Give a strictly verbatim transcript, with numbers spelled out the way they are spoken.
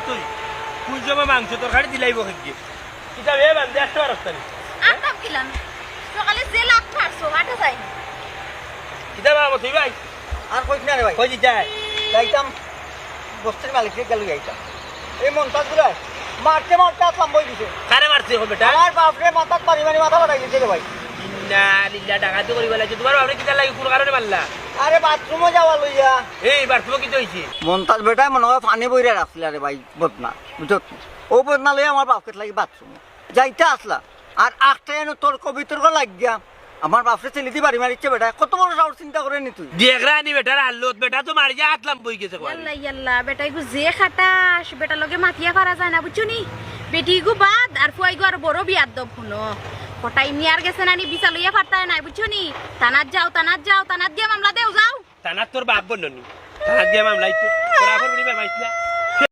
তুই কোন সময় মাংস তরকারি দিলাইব খেয়ে? কিতা বে বান্দে আসতে পারস না নি? আনতাম কিলান? সকালে যে লাত মারছো, হাঁটা যায়নি। কিতা বাবা তুই ভাই? আর কইস না রে ভাই। কই দিতে? যাইতাম বস্তির মালিকরে গেল যাইতাম। এই মন্তাজ গুলাই মারতে মারতে আত লাম্বা অই গেছে। কারে মারছে এখন বেটা? আমার বাপরে মাথাত বাড়ি মারি মাথা ফাটাই দিছে রে ভাই। ইন্না লিল্লাহ, ডাকাতি করি বেলাইছে। তোমার বাপরে কিতার লাগি কোন কারণে মারলা? আরে বাথরুমও যাওয়া লইয়া। এই বাথরুমে কিতা অইছে? মন্তাজ বেটায় মনে হয় পানি বইরা রাখছিল রে ভাই, বদনা, বুঝছত নি? ও বদনা লইয়া আমার বাপকে লাগি বাথরুমে যাইতে আসলা। আর একটা এনে তর্ক বিতর্ক লাগিয়া আমার বাপরে ছেলে দি বাড়ি মারিচ্ছে বেটা। কত বড় সাহস চিন্তা করে নি তুই? দেখরা নি বেটার হালত, বেটা তো মারিয়া আত লাম্বা অই গেছে কয়। ইয়াল্লা, ইয়াল্লা, বেটা ইগু যে খাটাস, বেটার লগে মাতিয়া পারা যায় না, বুঝছো নি? বেটি ইগু বাদ, আর ফুয়া ইগু আর বড় বিয়াদ্দব হুনো। কটাই মিয়ার গেছে না নি, বিচার লইয়া পারতায় নাই, বুঝছো নি? থানাত যাও, থানাত যাও, থানাত গিয়া মামলা দেও, যাও। থানাত তোর বাপ বললো নি? থানাত গিয়া মামলা ইতো। তোর বাপর বুড়ি বেমাইস না?